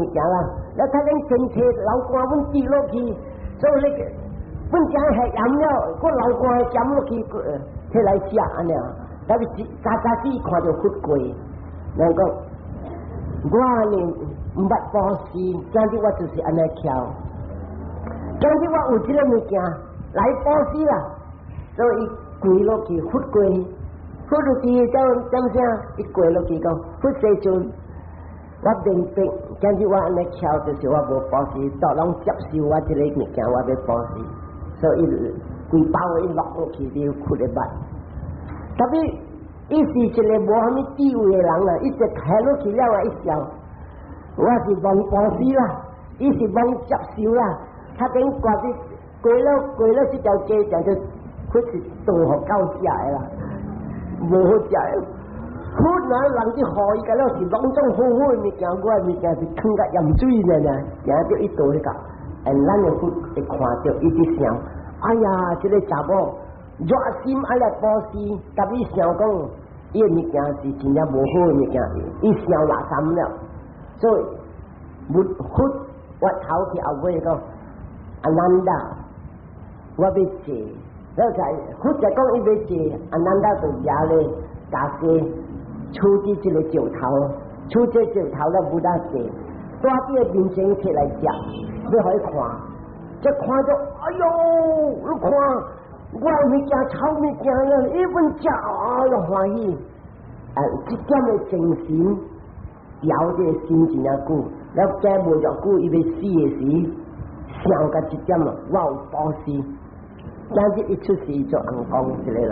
物件啦。你睇恁真切流汗阮跌落去，所以你阮正係飲了，個流汗減落去，摕來食按呢。特別早早子看著佛過，人講我呢毋捌布施，今日我就是按呢翹。今日我有這个物件來布施啦，所以跪落去佛過，佛落去怎怎聲？伊跪落去講佛世尊，我明白，今日我按呢翹，就是我無布施，都攏接受我這个物件，我欲布施，所以規包伊落落去就佛的捌。特別伊是一个無蝦米地位的人啦，伊一睇落去了啊，伊笑，我是罔布施啦，伊是罔接受啦。他等掛啲過了過了這條街，就佢是當予狗食的啦，無好食的。佛若人去予伊個了是攏總好好的物件，我的物件是囥甲鹽水爾爾，行到伊倒彼個，咱的佛會看著伊佇想，哎呀，這个查某熱心愛來布施，特別想講，伊的物件是真正無好的物件，伊想垃圾了，所以佛我頭去後尾講。阿難達，我欲坐，了就佛就講伊欲坐，阿難達就舉咧袈裟，取佇這个石頭，取這石頭了無得坐，蹛佇伊面前摕來食，欲予伊看，這看著，哎喲，你看，我物件臭物件了，伊阮食，哎喲歡喜，啊，這點的精神，調這个心真正久，了過無偌久，伊欲死的時。想到這點啊，我有布施，今日一出世做尪公一个人，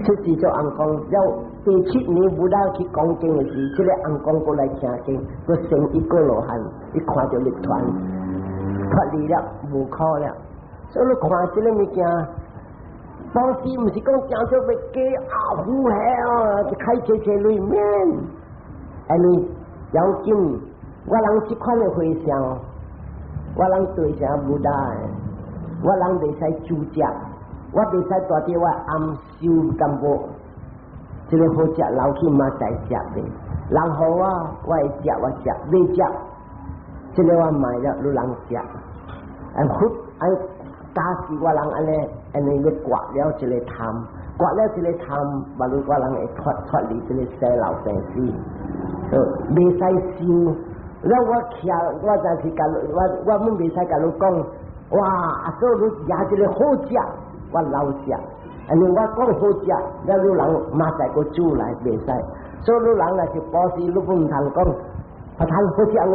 出世做尪公，了第七年 Buddha 去講經的時，這个尪公過來聽經，閣成一個羅漢，伊看著涅槃，脫離了無苦了。所以你看這个物件，布施毋是講誠做欲加啊呼嘿啊，開車車裏面，按呢要緊，我人這款的回向。我人對啥 Buddha 的，我人袂使煮食，我袂使蹛佇我暗收淡薄，這个好食留去明仔食的。人予我，我會食我食，袂食，這个我賣了，予人食。啊佛愛教示我人按呢，按呢欲割了這个貪，割了這个貪，無論我人會脫脫離這个生老病死，袂使想。了我徛，我就是共我我們袂使共你講，哇！阿嫂你食這个好食，我老食。按呢我講好食，了你人明仔閣煮來袂使。所以你人若是布施，你毋通講，佛壇好食無？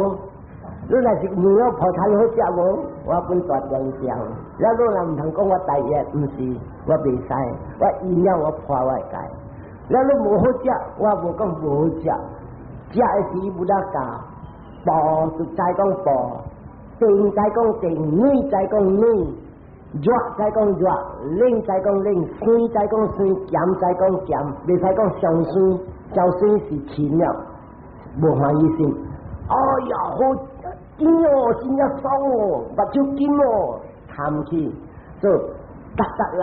你若是問我佛壇好食無？我本大點聲。了你若毋通講我大業，毋是，我袂使，我因了我破我戒。了你無好食，我無講無好食，食的時無得教。布就知講布，電知講電，軟知講軟，熱知講熱，冷知講冷，酸知講酸，鹹知講鹹，袂使講上酸，上酸是甜了，無歡喜心。哎呀，好甜哦，真正爽哦，目睭金哦，貪去，所以逐逐人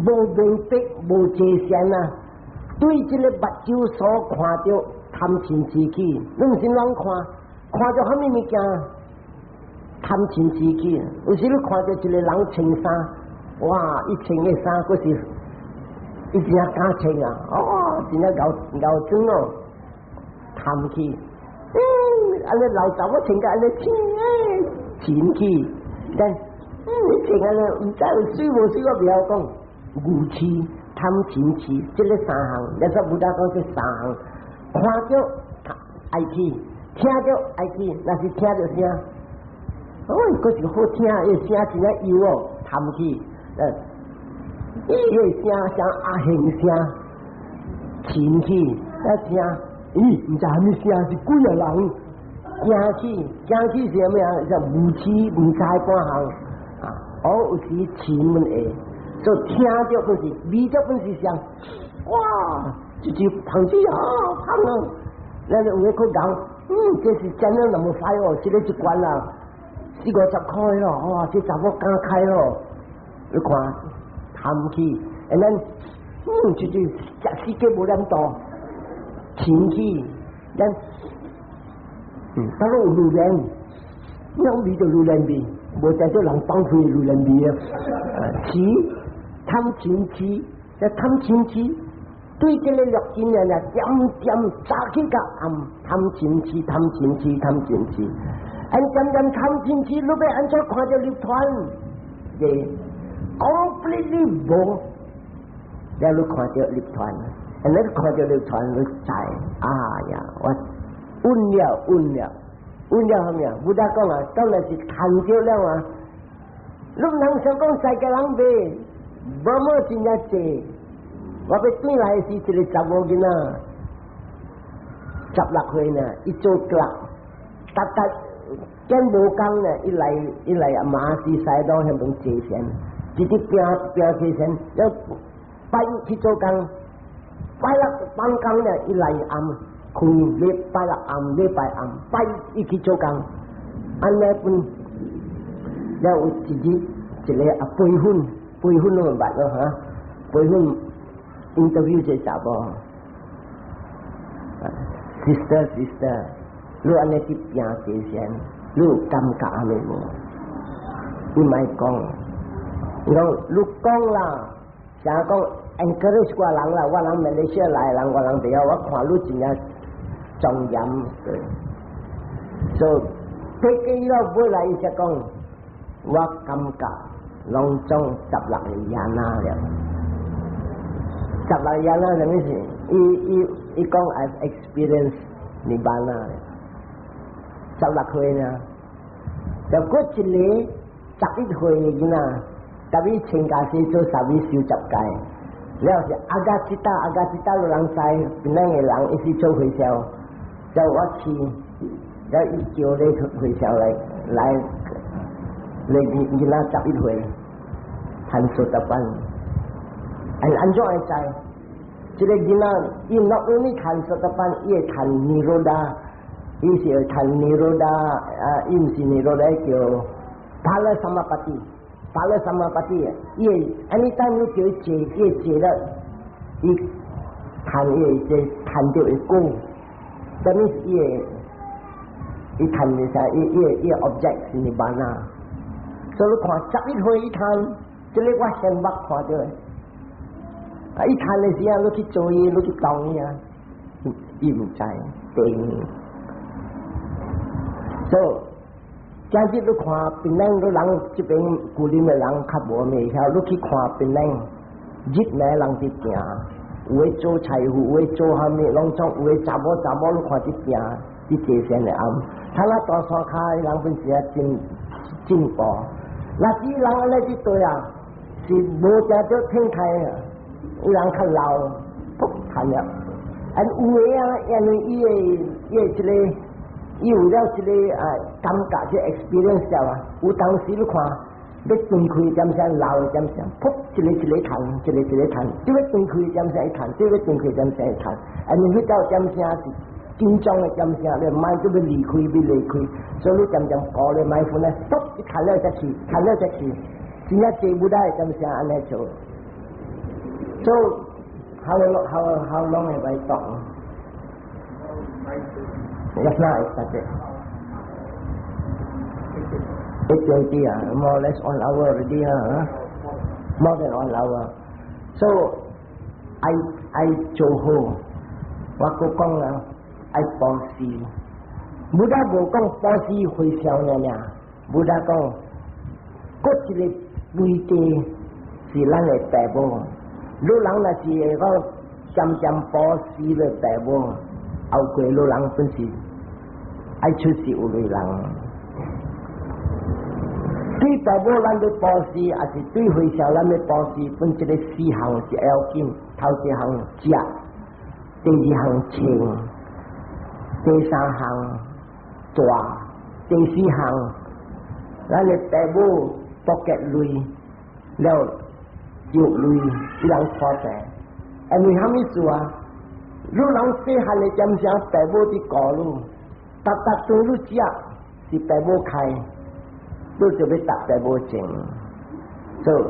無明白無界限啊，對這个目睭所看著。貪嗔痴去，你毋是亂看，看著蝦米物件，貪嗔痴去。有時你看著一個人穿衫，哇！伊穿的衫，閣是伊真正敢穿啊！哦，真正𠢕𠢕裝哦，貪去。按呢老查某穿甲按呢穿，嗔去。但你穿按呢，毋知有媠無媠，我袂曉講。愚痴、貪嗔痴，這个三項，你說 Buddha 講這三項。看著愛去，聽著愛去，若是聽著聲，哦，閣是好聽，伊聲真正幽哦，貪去，伊个聲像阿賢聲，嗔去，一聽，咦，毋知蝦米聲，是幾个人，驚去，驚去是啥物啊？就無痴毋知半項，啊，哦，有時嗔阮會，所以聽著本是，味著本是像，哇！就是胖子啊，胖啊！咱有的去講，這是真正那麼快哦，這个一罐啊，四五十塊咯，哇，這查某敢開咯，你看貪去，and then，就是食死雞無兩道，嗔去，咱他說有榴蓮，你講味著榴蓮味，無聽到人放屁榴蓮味啊！痴，貪嗔痴，這貪嗔痴，對這個六根啊，點點早起到暗，貪嗔痴，貪嗔痴，貪嗔痴，按點點貪嗔痴，你欲按怎看著涅槃？對，completely 無，了你看著涅槃，你看著涅槃，你知，啊呀，我穩了，穩了，穩了啥物啊？Buddha 講啊，到來是看著了啊！你毋通想講世界人袂，無麼真正濟。我欲轉來時，一個查某囡仔，16歲呢，伊做 clerk，逐逐見無工呢，伊來伊來馬來西亞遐邊坐禪，直直拼拼坐禪，了拜一去做工，拜六放工呢，伊來暗困，禮拜六暗，禮拜暗，拜一去做工，按呢本了有一日一個啊培訓，培訓攏會捌咯哈，培訓 interview 這查某，sister sister，你按呢去拼坐禪，你有感覺啥物無？你莫講，伊講你講啦，成日講 encourage 我人啦，我人馬來西亞來人，我人袂曉，我看你真正莊嚴，對。所以爬過了尾來，伊才講，我感覺攏總十六個 jhana 了，十六個 jhana 啥物事？伊伊伊講 I've experienced Nibbana 了，16歲呢，就過一個11歲的囡仔，特別參加時做十二修十屆，了是 Aggacitta，Aggacitta 有人知，檳城的人伊是做會銷，就我去，了伊叫你會銷來來，來囡仔十一歲，談 sotapanna，按按怎會知？這個囡仔伊 not only 談 sotapanna，伊會談 nirodha，伊是會談 nirodha，啊，伊毋是 nirodha 叫 phala samapatti，phala samapatti，伊會 anytime 你叫伊坐，伊會坐了，伊談伊會坐談到會講，啥物是伊會，伊談的啥？伊伊伊 object 是 Nibbana，所以你看十一歲伊談，這個我現目看著的。啊！伊談的時啊，你去做伊，你去講伊啊，伊毋知定。所以，今日你看檳城，你人這邊古林的人較無會曉，你去看檳城，日暝人佇行，有的做財富，有的做啥物，攏總有的查某查某，你看佇行，佇坐禪的暗。他那大山跤的人本是啊真進步，若是人按呢佇對啊，是無誠著天開啊。有人較老，噗談了。啊，有的啊，因為伊的伊的這個，伊有了這個啊感覺，這 experience 啊，有當時你看，欲斷開點聲，老的點聲，噗，一個一個彈，一個一個彈，這個斷開點聲一彈，這個斷開點聲一彈，啊，你彼到點聲是緊張的點聲，你莫就欲離開，欲離開，所以你漸漸顧咧麥分咧，噗，一彈了才去，彈了才去，真正坐不來點聲按呢做。So how long have I talked? Just now I started. 8:20 ah, more or less one hour already ah. More than one hour. So 愛愛做好，我閣講啊，愛布施。Buddha 無講布施回向爾爾，Buddha 講，閣一個規定是咱的爸母。你人若是會講漸漸布施的爸母，後過你人本是愛出世有類人。對爸母咱欲布施，抑是對回向咱欲布施，分這個四項是要緊。頭一項食，第二項穿，第三項住，第四項咱的爸母 pocket 鐳了藥鐳，伊人看病。因為啥物事啊？你人細漢的點聲，爸母佇顧你，逐逐頓你食是爸母開，你就欲答爸母情。所以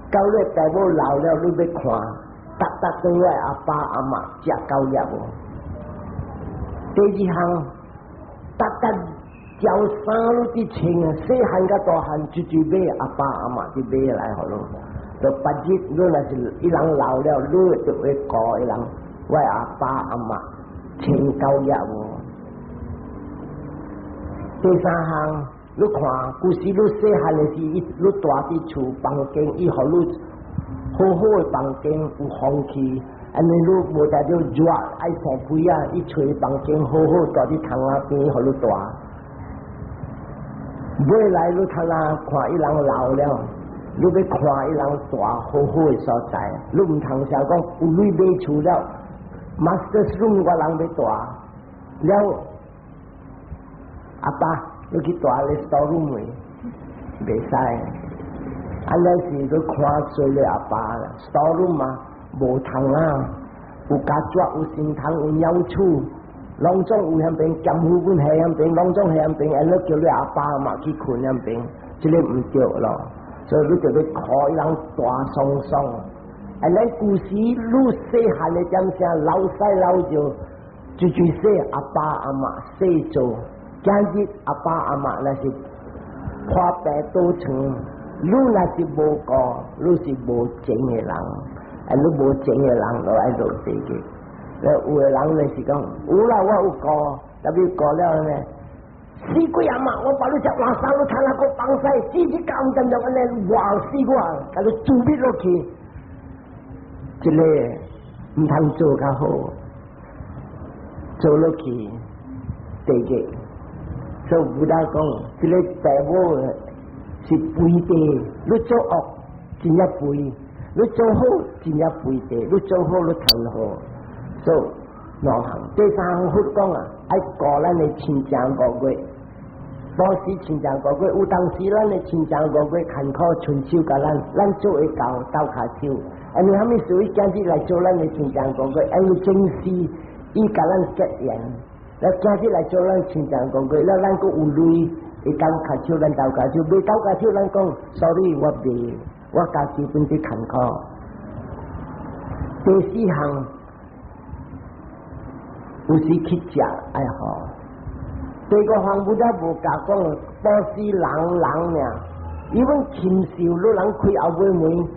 到你爸母老了，你欲看，逐逐頓我阿爸阿媽食夠了無？第二項，逐逐條衫攏佇穿啊，細漢佮大漢，直直買阿爸阿媽佇買來予汝。就別日你若是伊人老了，你就會顧伊人，我阿爸阿媽穿夠額無？第三項，你看，舊時你細漢的時，伊你蹛佇厝房間，伊予你好好的房間有風氣，按呢你無才著熱愛曬被仔，伊揣房間好好蹛佇窗仔邊，予你蹛。未來你通啊看伊人老了，你欲看伊人蹛好好的所在，你毋通想講有鐳買厝了，master room 我人欲蹛了，阿爸你去蹛咧 store room 的，袂使。按呢是你看衰你阿爸啦，store room 嘛無窗啊，有膠紙，有神蟲，有鳥鼠，攏總有遐邊，鹹魚本喺遐邊，攏總喺遐邊，按呢叫你阿爸阿媽去睏遐邊，這个毋對咯。所以你就欲看伊人蹛爽爽。按呢舊時你細漢的點聲，老細老少，就就說阿爸阿媽細做，今日阿爸阿媽若是破病倒床，你若是無顧，你是無情的人，啊，你無情的人就愛落地獄。有的人就是講，有啦，我有顧，特別顧了呢。死鬼阿媽，我把你食垃圾，你睇下個放屎，死死咁咁就按呢話死我，共你誅滅落去。這个毋通做較好，做落去地獄。所以 Buddha 講，這个父母是肥地，你做惡真正肥，你做好真正肥地，你做好你趁好。所以兩項，第三項佛講啊，愛顧咱的親情五月，布施親情五月，有當時咱的親情五月艱苦伸手共咱，咱做會到鬥跤手。因為啥物事？伊今日來做咱的親情五月，因為前世伊共咱結緣，咱今日來做咱親情五月，了咱閣有鐳，會當跤手咱鬥跤手，袂鬥跤手咱講，sorry 我袂，我家己本身艱苦。第四項，有時去食愛好。第五項 Buddha 無教講，布施人人爾，伊阮禽獸，你人開後尾門，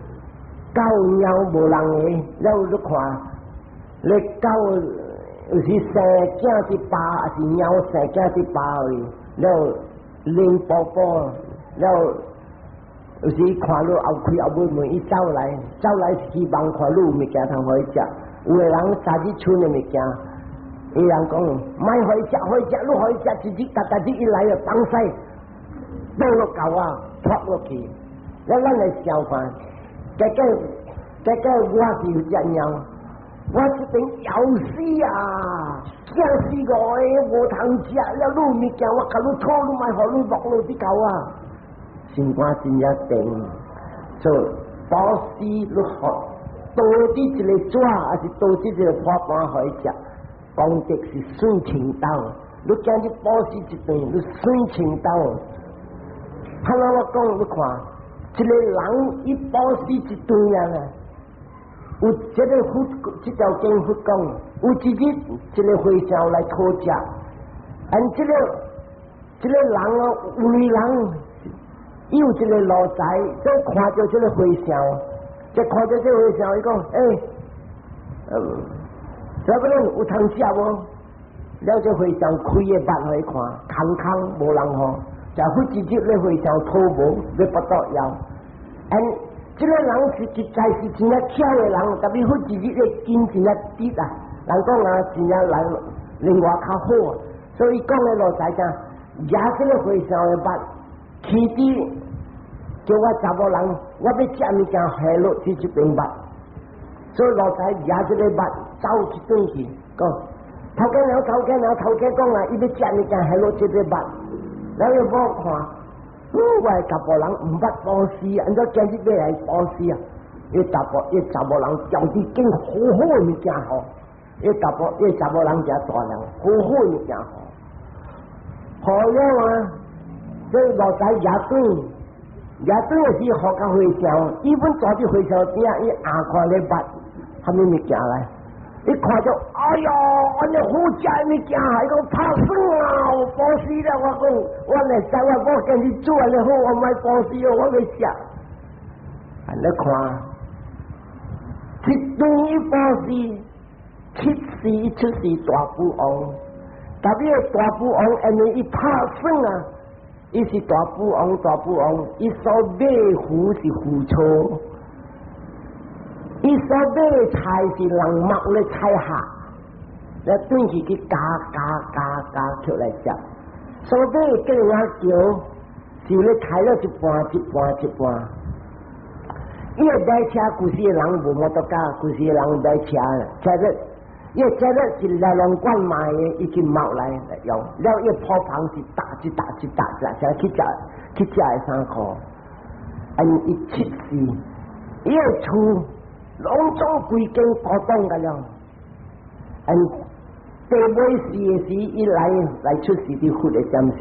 狗貓無人的，了你看，你狗有時生囝佇飽，抑是貓生囝佇飽位，了奶寶寶，了有時看你後開後尾門，伊走來，走來是希望看你有物件通予伊食。有的人早日剩的物件，伊人講，莫予伊食，予伊食，你予伊食，一日逐逐日伊來就放屎，倒落狗仔，拖落去。了咱來想看，結果結果我是有隻貓，我這邊枵死啊，驚死我的，無通食了，你有物件我共你討，你莫予你摸落佇狗仔，心肝真正定，所以布施你予倒佇一个紙，抑是倒佇一个破盤予伊食，功德是算千斗。你今日布施一頓，你算千斗。哈那我講你看，一个人伊布施一頓啊，有這个佛，這條經佛講，有一日一个和尚來討食，按這个人哦，有人，伊有一个奴才，就看著這个和尚，就看著這个和尚，伊講，欸，啥物人有通食無？了這和尚開个目予伊看，空空無人予，就忽一日咧和尚討無，欲腹肚枵。按這个人是實在是真正巧的人，特別忽一日咧筋真正直啊！人講啊，真正人另外較好，所以講的奴才講，舉這个和尚的目，起佇叫我查某人，我欲食物件下落佇這邊目，所以奴才舉這个目走去轉去，講頭家娘頭家娘頭家講啊，伊欲食物件下落這個目，然後我看，我的查埔人毋捌布施，按怎今日欲來布施啊？伊查埔伊查某人將啲經好好的物件予，伊查埔伊查某人誠大量，好好的物件予，予了啊！這奴才舉轉，舉轉的時予共和尚，伊本坐佇和尚邊仔，伊眼看咧目，啥物物件來？伊看著，哎喲，按呢好食的物件，伊講拍算啊，布施了，我講我來知我某今日煮按呢好，我莫布施哦，我欲食。按呢看，一頓伊布施，七世出世大富翁，特別大富翁，因為伊拍算啊，伊是大富翁，大富翁，伊所買魚是魚草，伊所買的菜是人剝咧菜殼，來轉去去加加加加出來食。所買的雞仔橋是咧開了一半一半一半。伊個買車，舊時的人無摩托卡，舊時的人買車，車子，伊個車子是來龍罐買的，伊去貓來用，了伊個鋪棚是搭一搭一搭一搭，去食去食的衫褲，按伊七世，伊個厝攏總規間古董個了，按第尾世的時，伊來來出世佇佛的點聲，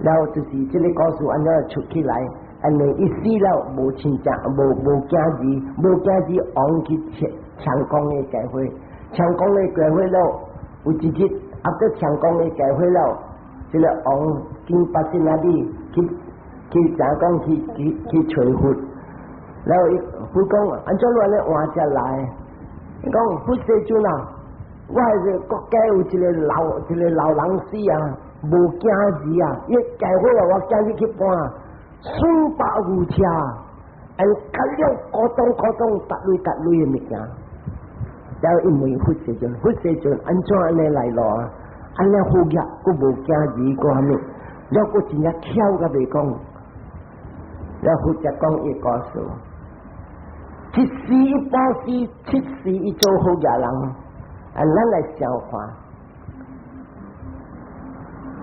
了就是這个故事按怎出起來。按呢伊死了無親戚，無無囝兒，無囝兒王去搶搶宮的教會，搶宮的教會了，有一日啊，閣搶宮的教會了，這个王經巴信那裡去去怎講去去去揣佛，然後伊佛講按怎你按呢換遮來？伊講佛世尊啊，我係個國家有一個老一個老人死啊，無囝兒啊，伊教會啊，我今日去搬。四百餘車，按割了古董古董，逐類逐類的物件，然後伊問佛世尊，佛世尊按怎按呢來路啊？按呢副業，閣無囝兒，閣蝦米？了閣真正巧甲袂講，了佛才講伊故事。一世伊布施，七世伊做好業人，按咱來想看。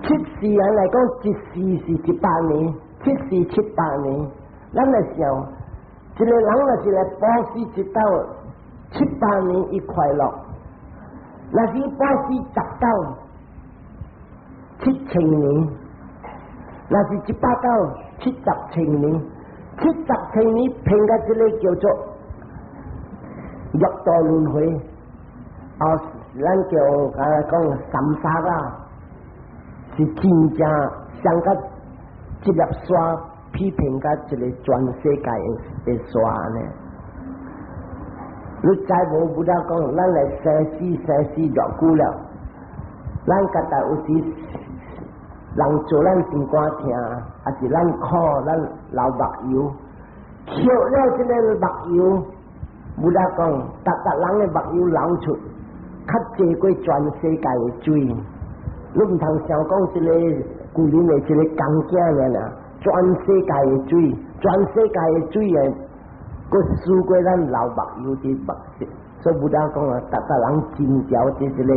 七世人來講，一世是100年。七世700年，咱來想，一個人若是來布施一道700年，伊快樂；若是布施10道7000年，若是100道70,000年，70,000年拼甲這个叫做六道輪迴，啊，咱叫啊講 samsara，是真正像甲。這粒沙批評甲一個全世界的沙呢？你知無？佛講，咱來生死生死偌久了，咱家己有時人做咱心肝疼，還是咱苦，咱流目油，吸了這個目油，佛講，逐逐人的目油流出，較濟過全世界的水。你毋通想講這個。舊年的一个工囝爾啊，全世界的水，全世界的水啊，閣輸過咱流目油佇目色，所以佛講啊，逐逐人真條佇這个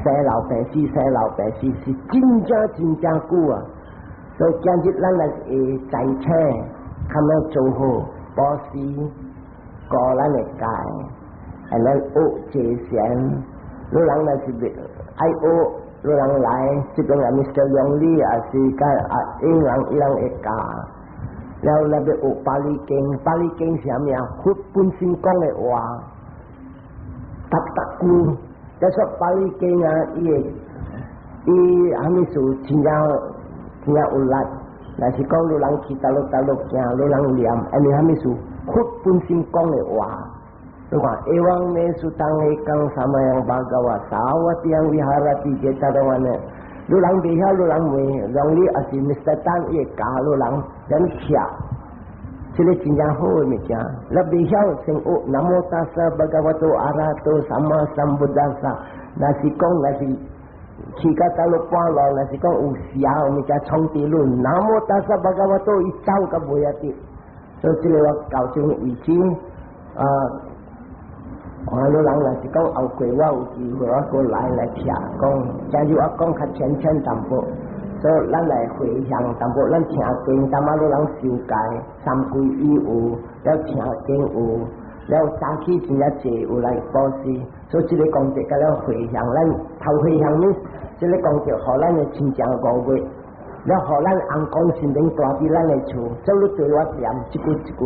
生老病死，生老病死是真正真正久啊！所以今日咱來會在請，較欲做好布施，過咱的戒，按咱學這善，你人若是愛學。有人來，這邊啊，Mr. 楊麗也是甲啊，英人伊人會教。然後那邊學巴利經，巴利經是啥物啊？佛本身講的話，逐逐句，再說巴利經啊，伊會伊啥物事真正真正有力。若是講有人去佗落佗落行，有人念，因為啥物事？佛本身講的話。你看，エワメスタンエカンサマヤンバガワサワティアンビハラティゲタロワネ。有人袂曉，有人問，讓你也是 Mr. 丹伊會教有人咱徛，這个真正好的物件。你袂曉先學南無達薩巴嘎瓦多阿拉多薩瑪三布達薩，若是講若是去到佗落半路，若是講有邪有物件衝佇你，南無達薩巴嘎瓦多伊走甲袂啊得。所以這个我到這為止啊。看你人若是講後過我有機會，我閣來來聽講，今日我講較淺淺淡薄，所以咱來回向淡薄，咱聽經，淡仔你人修戒，三歸依有，了聽經有，了早起真正濟有來布施，所以這个功德佮了回向，咱頭回向呢，這个功德予咱的親情五月，了予咱翁公神明住佇咱的厝，所以你對我念這句一句，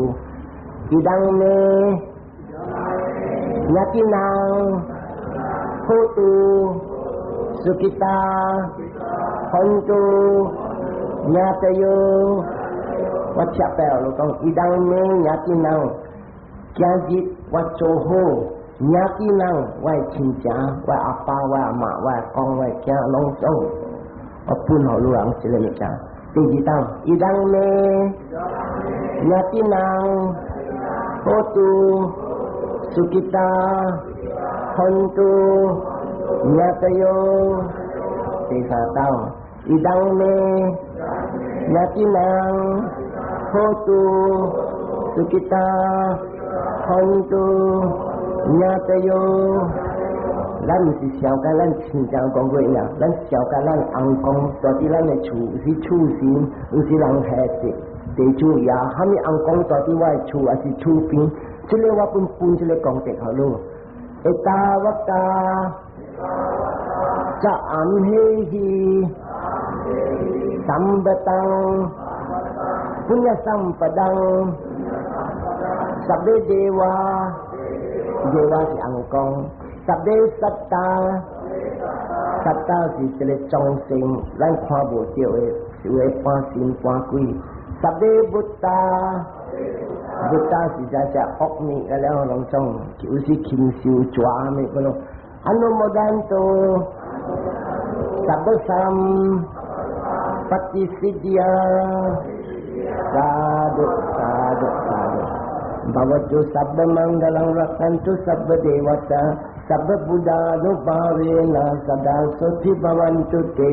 伊當呢？ญาตินังโหตุ Sukhita hontu ñātayo。我切表就講，idam me ñātinam，今日我做好，ñātinam，我的親情，我阿爸，我阿媽，我阿公，我的囝攏總，我分予汝人這個物件。第二當，idam me ñātinam，hotu sukhita hontu ñātayo。第三當，idam me ñātinam，hotu sukhita hontu ñātayo。咱毋是小甲咱親像講過一樣，咱小甲咱翁公蹛佇咱的厝，有時厝神，有時人下地地主爺，啥物翁公蹛佇我的厝，還是厝邊，這個我分分這個功德予汝。Ettavata ca amhehi sambhataṃ puññasampadaṃ sabbe devā devā 是翁公，sabbe sattā sattā 是一個眾生，咱看無著的，是有半神半鬼。sabbe bhūtā bhūtā 是只只惡物個了攏總，有時禽獸蛇物嗰種。Anumodantu sabba sampatti siddhiyā sādhu sādhu sādhu bhavatu sabba maṅgalaṃ rakkhantu sabba devatā sabba buddhānubhāvena sadā soti bhavantu te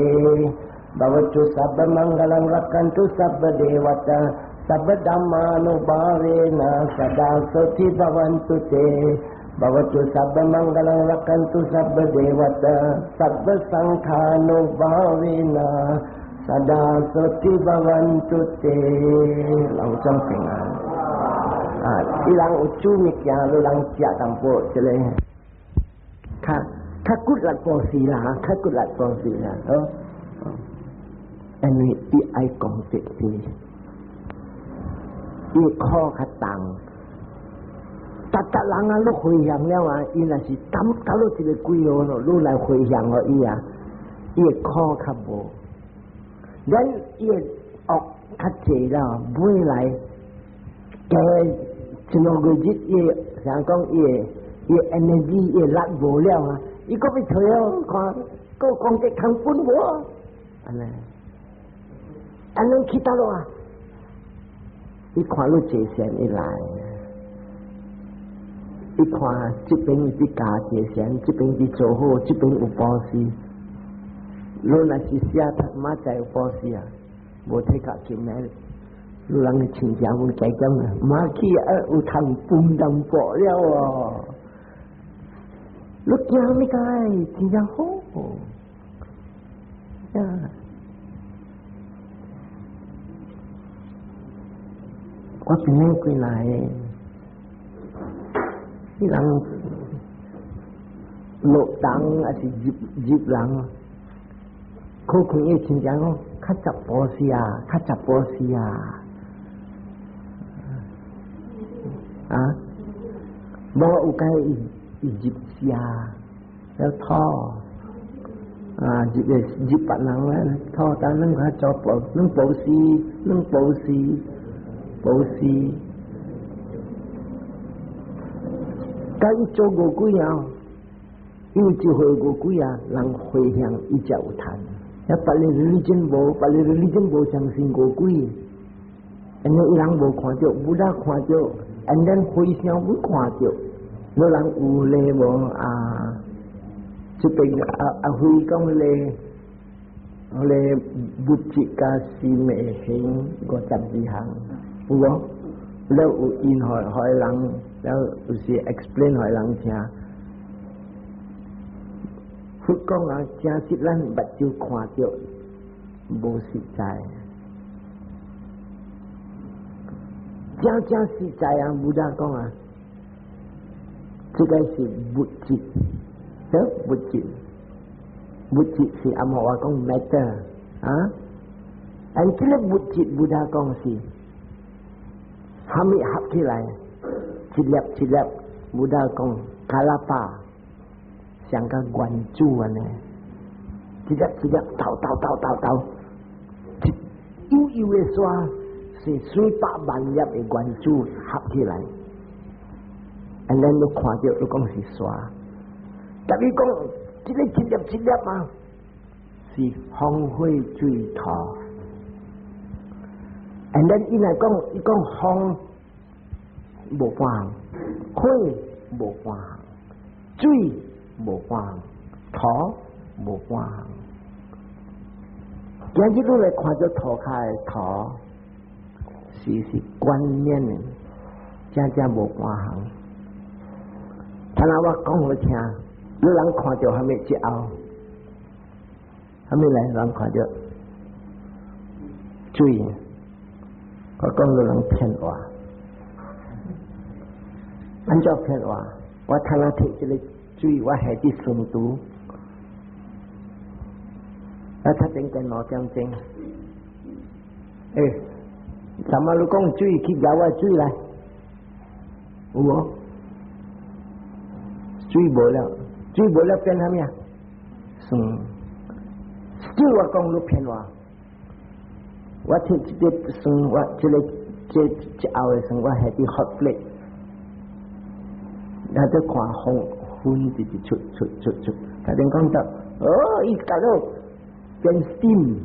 bhavatu sabba maṅgalaṃ rakkhantu sabba devatā sabba dhammānubhāvena sadā soti bhavantu te bhavatu sabba maṅgalaṃ rakkhantu sabba devatā sabba saṅkhānubhāvena sadā soti bhavantu te 攏總平安。啊！伊人有煮物件，你人食淡薄，這個較較骨力布施啦，較骨力布施啦，好。因為伊愛功德是，伊苦較重。逐逐人啊，你回向了啊，伊若是抌搞到一個鬼哦，你來回向予伊啊，伊會苦較無。咱伊會惡較濟啦，尾來加一兩個日，伊想講伊會伊 energy 伊力無了啊，伊閣欲揣哦，看閣功德通分無？按呢，按呢去佗落啊？伊看你坐禪伊來。伊看這邊佇教坐禪，這邊佇做好，這邊有布施。你若是寫他媽仔有布施啊，無體較緊來，你人的親戚們加減啊，馬去啊有通分淡薄了哦。你驚咩個？真正好。呀！我邊個過來？伊人落人還是入入人？可能伊親像講較雜布施啊，較雜布施啊。啊？無有解伊伊入社了討啊，入個入別人咧，討但恁較做布，恁布施，恁布施，布施。甲伊做餓鬼啊，因為一回餓鬼啊，人回向伊才有趁。啊，別个 religion 無，別个 religion 無相信餓鬼，因為伊人無看著，Buddha 看著，and then 回向會看著，你人有咧無啊？這邊阿阿輝講咧，咧物質佮四昧行52項，有無？了有因予予人，了有時 explain 予人聽。佛講啊，真實咱目睭看著無實在，真正實在啊！Buddha 講啊，這個是物質，好物質，物質是按話講 matter 啊，但這個物質 Buddha 講是，蝦米合起來，一粒一粒，Buddha 講 kalapa，像個原子按呢，一粒一粒豆豆豆豆豆，一幼幼的沙是四百萬粒的原子合起來，and then 你看著你講是沙，但你講這个一粒一粒啊，是風火水土，and then 伊來講，伊講風無半項，火無半項，水無半項，土無半項。今日你來看著塗跤的土，是觀念的，真正無半項。頭先我講予聽，你人看著蝦米之後，蝦米來人看著水，我講你人騙我，按怎騙我？我頭先提這个水，我下佇順途，啊，頭前間2點鐘，欸，怎麼你講水去舀我水來？有無？水無了，水無了變啥物啊？酸。水我講你騙我，我提這个酸，我這个這這後的酸，我下佇 hot plate，那就看風粉直直出出出出，頭先講到，哦，伊搞到變 steam。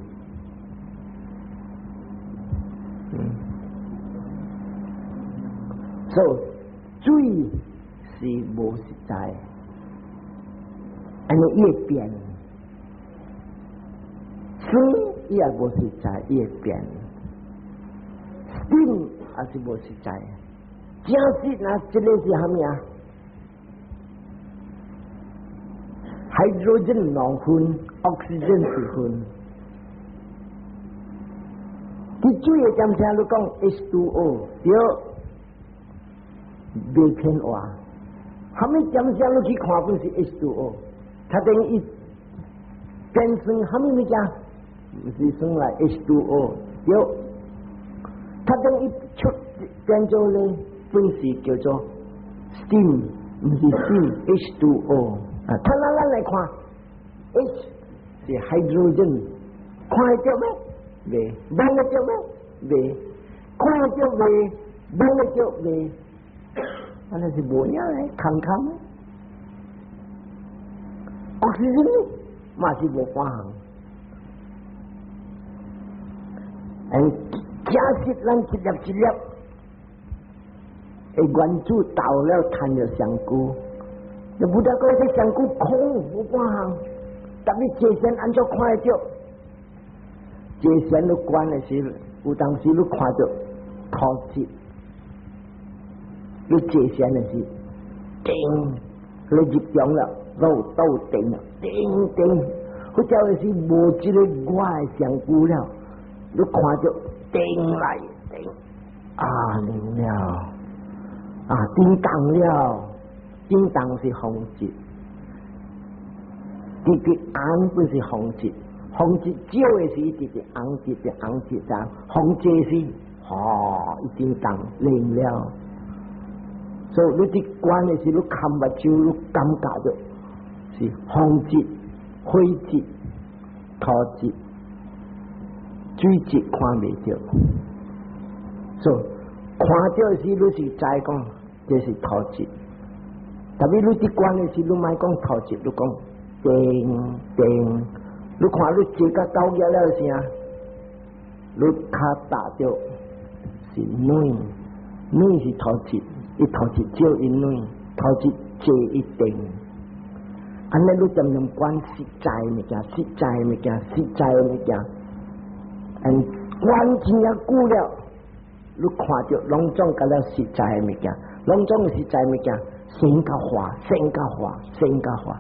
所以水是無實在，按呢伊會變，酸伊也無實在，伊會變，steam 也是無實在，真實那這个是蝦米啊？hydrogen 兩分，oxygen 一分。佇水的點聲你講 H2O 對，袂騙話。蝦米點聲你去看本是 H2O，它等於變成蝦米物件？毋是算來 H2O 對，它等於出變做咧，本是叫做 steam，毋是 steam，H2O。啊，它咱咱來看，H 是 hydrogen，看會著咩？袂，聞會著咩？袂，看會著袂，聞會著袂，按呢是無影咧，空空。oxygen 嘛是無半項。哎，假設咱一粒一粒的原子鬥了趁著上久，就無得講這上久空無半項，但你坐禪按怎看會著？坐禪你觀的時，有當時你看著土質，你坐禪的時，定，你入場了，都都定了，定定，或者是無這个我的上久了，你看著定來定，啊，靈了，啊，叮當了，叮當是風質，直直紅不是風質。風質少的時，直直紅，直直紅，直直風濟時，吼，一叮當靈了。所以你佇觀的時，你看目睭，你感覺著是風質、火質、土質、水質看袂著。所以看著時，你是知講這是土質。特別你佇觀的時，你莫講土質，你講定定。你看你坐甲九日了啥？你跤踏著是軟，軟是土質，伊土質少伊軟，土質濟伊定。按呢你漸漸觀實在物件，實在物件，實在物件，嗯，觀真正久了，你看著攏總甲了實在的物件，攏總實在物件，生甲化，生甲化，生甲化。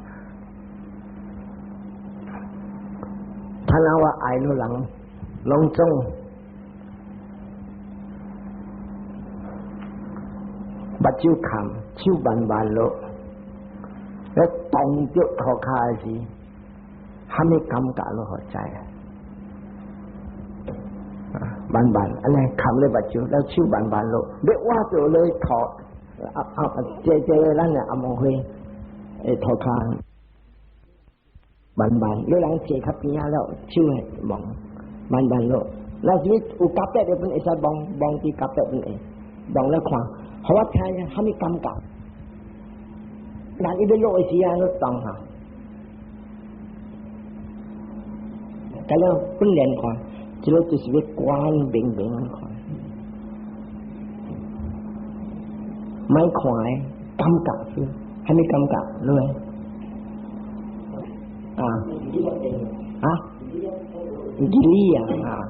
睇下我愛的人，攏總目睭看，手慢慢落，一動著塗跤的時，蝦米感覺攏予知啊？慢慢按呢含咧目睭，了手慢慢落，欲挖著咧塗，啊啊，這這咱的紅毛花的塗跤。慢慢，你人坐較邊仔了，手會望，慢慢落。若是有夾壁的本會使望，望佇夾壁本會望來看，予我聽啥物感覺？那伊欲落的時啊，你當下，咁樣訓練看，這个就是欲觀明明看，莫看的感覺是，啥物感覺？你啊？啊？義理啊，啊，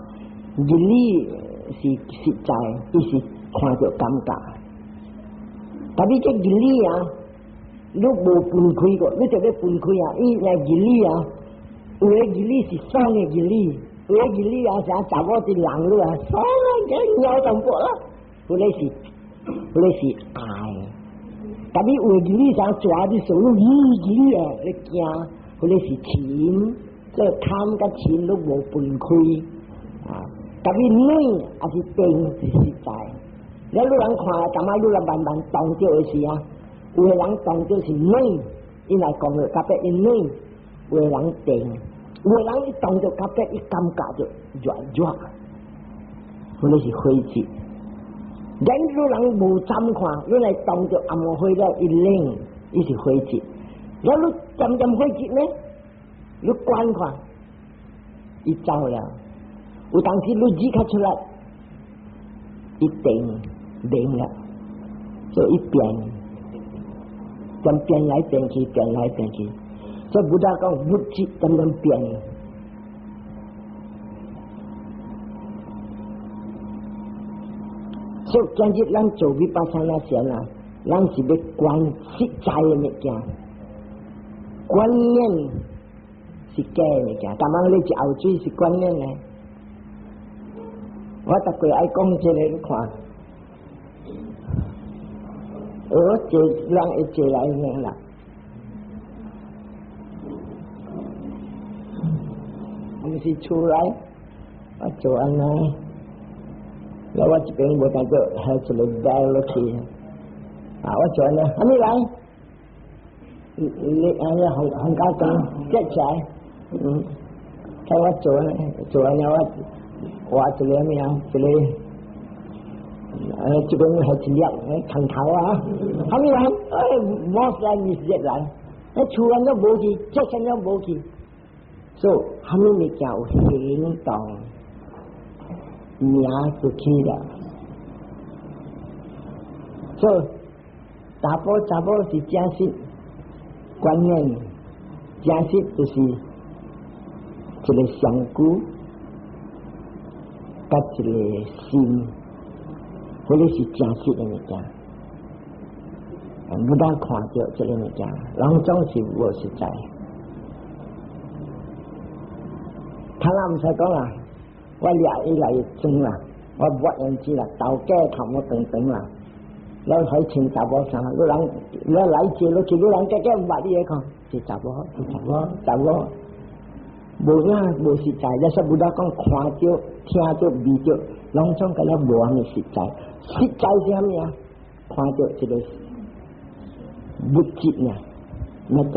義理是實在，伊是看著感覺。但是這義理啊，你無分開過，你就欲分開啊！伊若義理啊，有的義理是爽的義理，有的義理啊，像查某佇人你啊，爽啊，尿淡薄啦。有的是，有的是愛。但是有的義理像抓佇手，你義理啊，你驚，有的是情。這貪佮嗔攏無分開啊！特別軟抑是定是實在。你你人看，感覺你來慢慢動著的時啊，有的人動著是軟，伊來講著特別伊軟；有的人定，有的人一動著特別伊感覺就熱熱，或者是火熱。咱你人無參看，你來動著暗火了，伊冷，伊是火熱。了你漸漸火熱呢？你觀看，伊走了。有當時你熱較出來，伊定冷了，所以伊變，漸變來變去，變來變去。所以佛陀講物質漸漸變。所以今日咱做ヴィパサナ禪啊，咱是欲觀實在的物件，觀念是假的物件，逐擺你食喉水是觀念呢。我逐過愛講這个，你看，我坐人會坐來呢啦，毋是厝內，我做按呢，了我這邊無當做，還一个帶落去，啊，我做按呢，啥物來？你按呢紅紅家講，接起來，睇我做呢，做按呢我畫一个咩啊，一个，這邊係一粒長頭啊，啥物來？哎，冇來你是來，那厝人都無去，這啥都無去，所以啥物物件有行動，名就起了。所以查埔查某是正實觀念，正實就是一个身軀，佮一个心，彼个是正實的物件。毋當看著這个物件，攏總是無實在。他咱毋使講啦，我掠伊來裝啦，我抹胭脂啦，頭家頭毛長長啦，我可以穿查某衫，你人你來坐落去，你人家家毋捌你來看，是查某，是查某，查某，無影無實在。你說佛陀講看著、聽著、味著，攏總共了無啥物實在。實在是啥物啊？看著這個物質爾，乜個？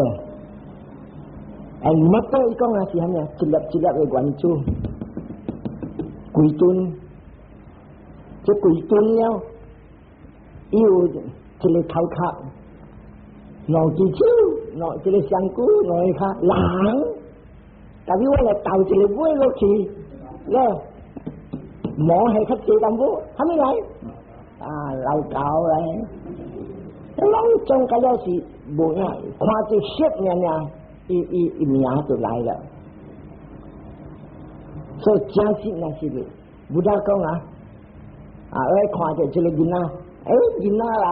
哎，乜個？伊講啊是啥物啊？一粒一粒的原子，幾噸？這幾噸了，伊有一个頭殼，兩隻手，兩一个身軀，兩个跤，人。但是我來投一个尾落去，了毛係較濟淡薄，啥物來？啊，老狗來，攏總共了是無影，看著色爾爾，伊伊伊名就來了。所以正實那是佛陀講啊，啊，我看著這个囡仔，欸，囡仔來，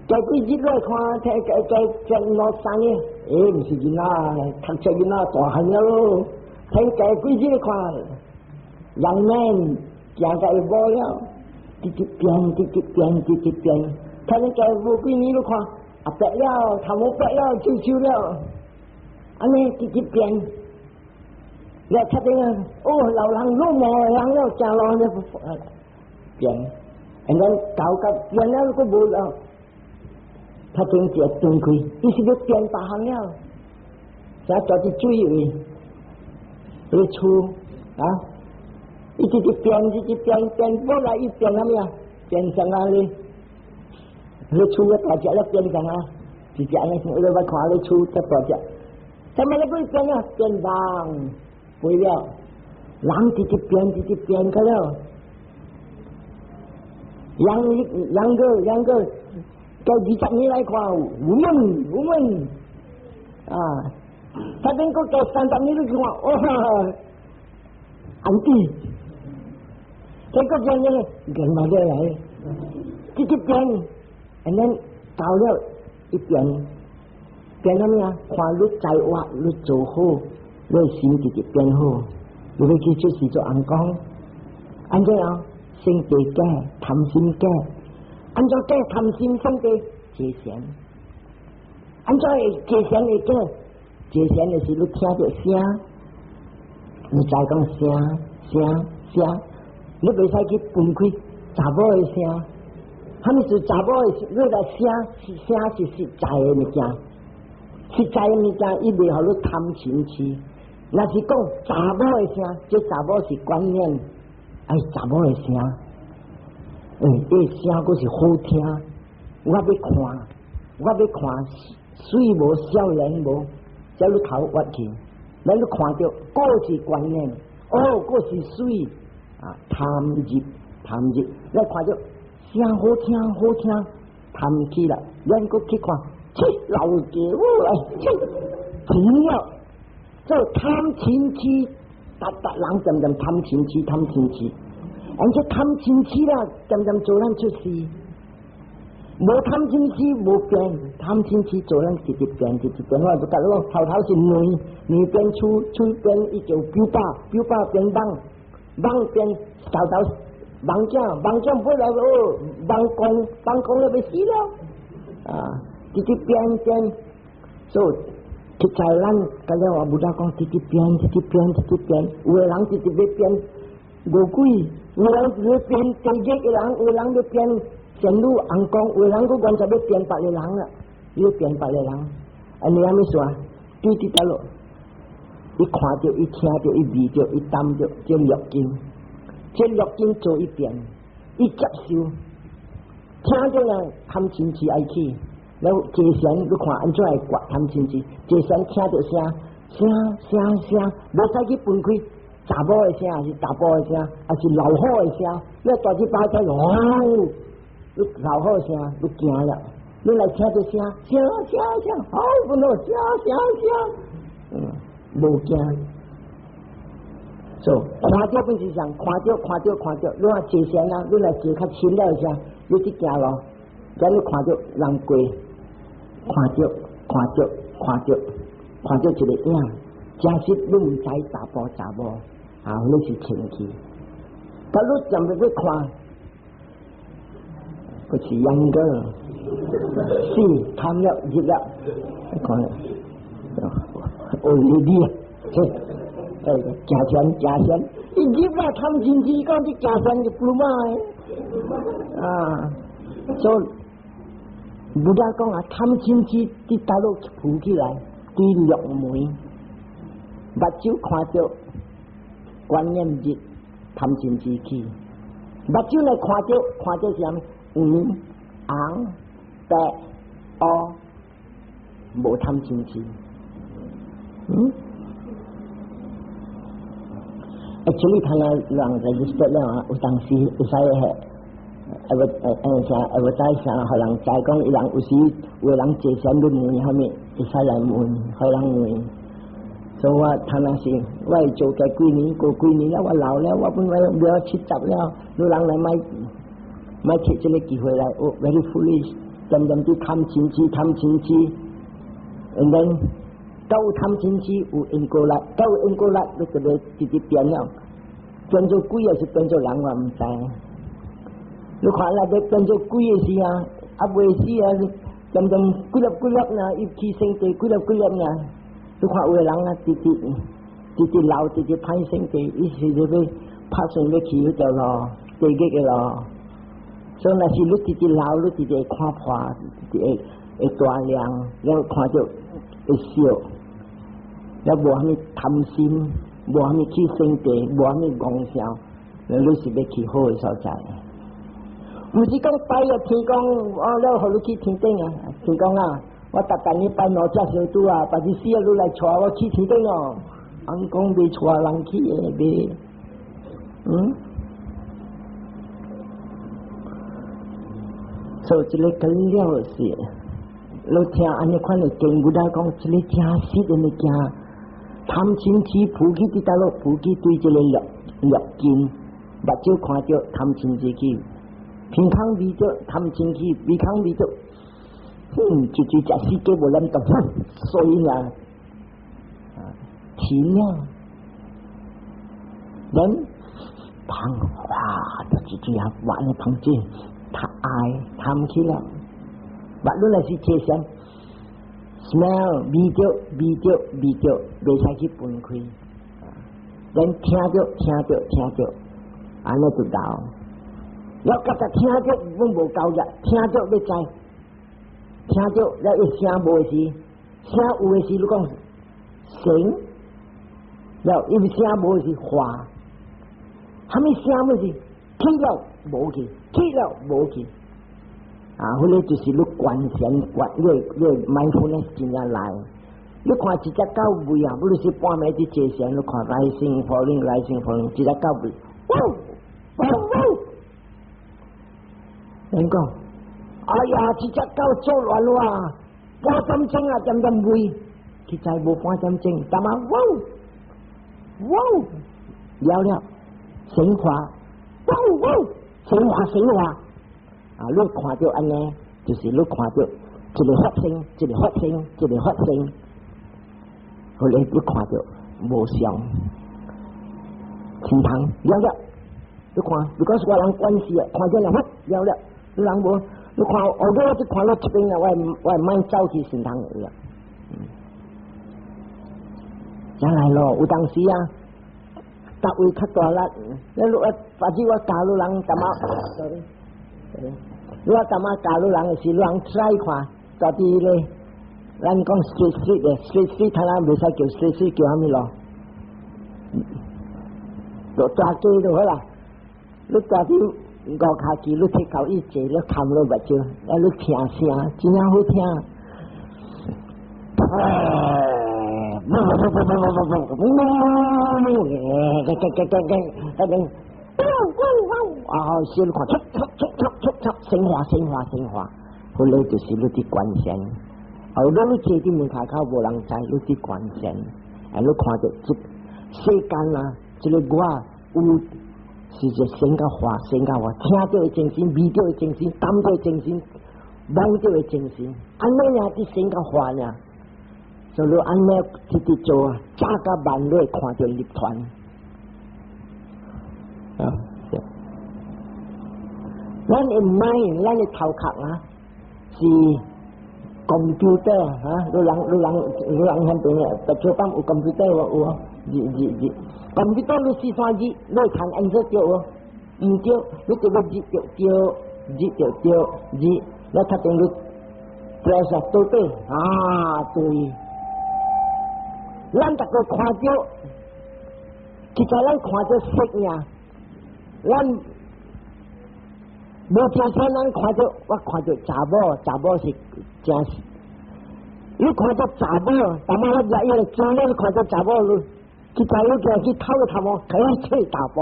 過幾日來看，睇加加加兩三年，欸，毋是囡仔，讀冊囡仔大漢了咯，睇過幾日看，young man 行甲會無了，直直變，直直變，直直變，睇你過無幾年你看，啊白了，頭毛白了，皺皺了，按呢直直變。你確定啊？哦，老人老毛人了，正老了變，然後搞甲變了，閣無了，他變一個斷開，伊是欲變別項了。啥大隻水位，你厝啊，伊直直變，直直變變，本來伊變啥物啊？變成啊你，你厝個大隻咧變成啊，直直按呢，你捌看你厝遮大隻，啥物你變變啊？變夢，飛了，人直直變，直直變去了。兩兩個兩個，到20年來看，woman woman 啊，他頂個到30年你看，哇，auntie，這個變呢，變嘛過來，直直變，and then 到了一變，變啥物啊？看你在活，你做好，你心直直變好，你欲去出世做尪公，按怎啊？生地假，貪心假，按怎假貪心生地結善？按怎會結善會假？結善的是你聽著聲，你知講聲聲聲，你袂使去分開查某的聲，啥物是查某的？你來聲聲是實在的物件，實在的物件伊袂予你貪嗔痴。若是講查某的聲，這查某是觀念。哎，查某的聲，欸，這聲閣是好聽，我欲看，我欲看，媠無少年無，才你頭屈去，咱你看著，閣是觀念，哦，閣是媠，啊，貪入貪入，你看著聲好聽好聽，貪起來，咱閣去看，切老家伙來，切，停了，這貪嗔痴。逐逐人漸漸貪嗔痴，貪嗔痴，而且貪嗔痴啦，漸漸做咱出事。無貪嗔痴無變，貪嗔痴做咱直直變，直直變。我就共你講，頭頭是卵，卵變鼠，鼠變伊就表爸，表爸變蠓，蠓變頭頭蠓仔，蠓仔尾來哦，蠓公，蠓公就欲死了。啊，直直變變，所以實在咱剛才話 Buddha 講，直直變，直直變，直直變，有的人直直欲變餓鬼，有的人直直變地獄的人，有的人欲變仙女尪公，有的人閣完全欲變別个人啦，欲變別个人。啊，你按呢說？對佇佗落，伊看著，伊聽著，伊聞著，伊擔著，這六根，這六根做一變，伊接受，聽著呢，貪嗔痴愛起。了坐禪，你看按怎會割貪嗔痴？坐禪聽著聲，聲聲聲，無使去分開查某的聲，還是查埔的聲，還是老虎的聲？你大隻巴仔哦，你老虎聲，你驚了。你來聽著聲，聲聲聲，好不喏，聲聲聲，無驚。所以看著本是啥？看著看著看著，你若坐禪啊，你來坐較深了聲，你去行路，咱你看著人過。看著，看著，看著，看著一個影，真實你毋知查埔查某，啊，你是清氣。但你站入去看，閣是秧歌，是貪了入了，你看，哦，你你，這，哎，行山行山，伊入了貪嗔痴，講你行山就不嘛的，啊，所以。Buddha 講啊，貪嗔痴佇佗落浮起來，對六門，目睭看著觀念入貪嗔痴起，目睭來看著看著是啥物？黃、紅、白、烏，無貪嗔痴。嗯？Actually，他那人 register 了啊，有當時會使係。啥 advertise 啥，予人知講，伊人有時有的人坐禪欲問啥物，會使來問，予人問。所以我他那是我會做過幾年，過幾年了，我老了，我本來欲70了，有人來莫莫提這個機會來，哦，very foolish，漸漸佇貪嗔痴，貪嗔痴，and then 到有貪嗔痴有因果力，到有因果力，你就會直直變了，變做鬼還是變做人，我毋知。你看啦，欲變做鬼的時啊，啊未死啊，漸漸幾粒幾粒呢，伊起生地幾粒幾粒呢。你看有的人啊，直直直直老，直直歹生地，伊是欲拍算欲去彼條路，地獄的路。所以若是你直直老，你直直會看破，直直會會大量，了看著會笑。也無啥物貪心，無啥物去生地，無啥物戇笑，你是欲去好的所在。毋是講拜入天公，哦，了予你去天頂啊！天公啊，我逐逐日拜兩隻燒豬啊，別日死啊，你來帶我去天頂哦。翁講袂帶人去的，袂，嗯。所以這个緊了是，你聽按呢款的經，佛講這个真實的物件，貪嗔痴浮起佇佗落，浮起對這个六六根，目睭看著貪嗔痴去。鼻孔聞著貪嗔去，鼻孔聞著，哼，就就食死雞無諗到，所以啊，停了，人芳哇，就是這樣玩的芳精，他愛貪去了，無論若是這啥，smell 聞著聞著聞著，袂使去分開，人聽著聽著聽著，按呢就到。我覺得聽著阮無夠力，聽著欲知，聽著了伊聲無時，聲有的時你講聲，了伊聲無時話，啥物聲物是去了無去，去了無去，啊，彼个就是你觀禪觀，你你 mindfulness 真正來。你看一隻狗吠啊，不論是半暝佇坐禪，你看 rising falling rising falling，一隻狗吠，汪汪汪。人講，哎呀，這隻狗作亂哇，半點鐘啊，點點吠，其實無半點鐘，淡仔汪汪了了，生化，汪汪，生化生化，啊，你看著按呢，就是你看著一个發生，一个發生，一个發生，後來你看著無常，天堂了了，你看，如果是我人關係啊，看見了，了了。你人無，你看，後尾我就看到這邊啊，我慢走去神堂了。再來咯，有當時啊，逐位較大力，你我或者我教你人淡仔，sorry，我淡仔教你人的時，你人 try 看，到底咧，咱講 street street 的 street street，他咱袂使叫 street street，叫啥物咯？就大街就好啦，你大啲。五跤機，你提到伊坐，你冚落目睭，啊，你聽聲，真正好聽。哎，不不不不不不不不，嗡嗡嗡嗡嗡嗡嗡，啊，先看，出出出出出出，升華升華升華，後來就是你佇觀禪，後來你坐佇門口口無人知，你佇觀禪，啊，你看著這世間啊，這個我有。是一生甲化，生甲化，聽著的精神，味著的精神，感著的精神，摸著的精神，按呢爾佇生甲化爾，所以按呢直直做啊，早甲晚你會看著涅槃。啊，咱的 mind，咱的頭殼啊，是 computer 啊，你人你人你人遐邊的，特做班有 computer 無？有啊，字字字。computer 你四三字，你會看 answer 對無？毋對，你就欲字就對，字就對，字，你讀定你 press 啊，對對啊，對。咱逐个看著，其實咱看著色爾，咱無聽說咱看著，我看著查某，查某是真實。你看著查某，淡仔我入伊個真咧，你看著查某你。去知你行去偷個頭毛，可以揣查埔。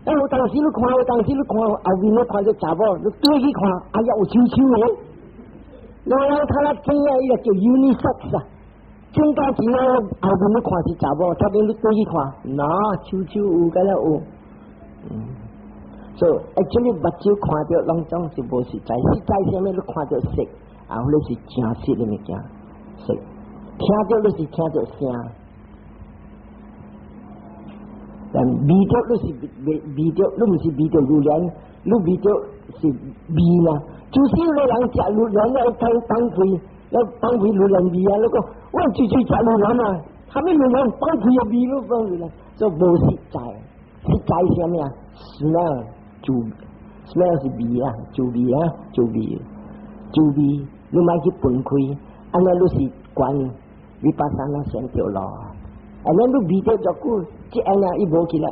哎，有當時你看，有當時你看後面你看著查某，你對去看，哎呀，有手手的。老人較較知啊，伊個叫 unisex 啊。中間時啊，後面你看是查某，頭邊你對去看，那手手有，敢若有。所以 actually 目睭看著攏總是無實在，實在啥物你看著色，啊，彼是真實的物件，色。聽著你是聽著聲。但聞著你是聞聞著，你毋是聞著榴蓮，你聞著是味啦。就是有人食榴蓮了，當放屁，了放屁榴蓮味啊！你講我最最食榴蓮啊，啥物榴蓮放屁的味都放榴蓮，所以無實在，實在是啥物啊？smell 就 smell 是味啊，就味啊，就味，就味，你莫去分開，按呢你是觀， Vipassana 先著路。啊，咱你未著足久，這按呢伊無去啦。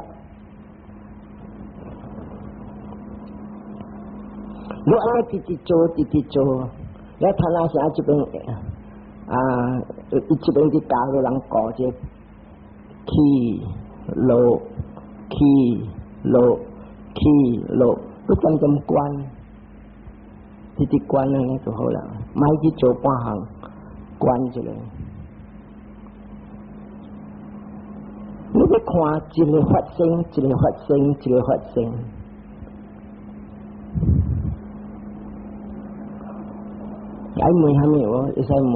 你按呢直直做，直直做，你睇那啥這邊啊，伊這邊佇教個人講這起落起落起落，你漸漸觀，直直觀按呢就好啦，莫去做半項，觀一下。你欲看一个發生，一个發生，一个發生。愛問啥物無？會使問，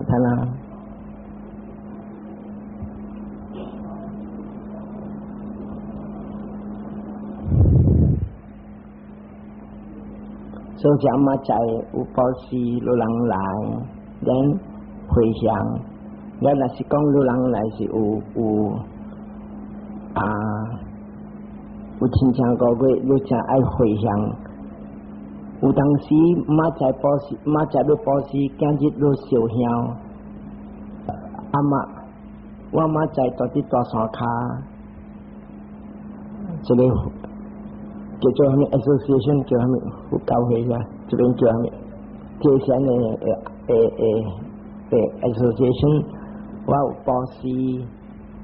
睇下。所以阿媽在有布施，有人來，咱迴向。咱若是講有人來是有有啊，有親像個月，你誠愛迴向。有當時明仔布施，明仔欲布施，今日欲燒香。阿媽，我明仔住佇大山跤，這个叫做啥物 association 叫啥物佛教會啊？這邊叫啥物？這啥的誒誒誒 association，我有布施，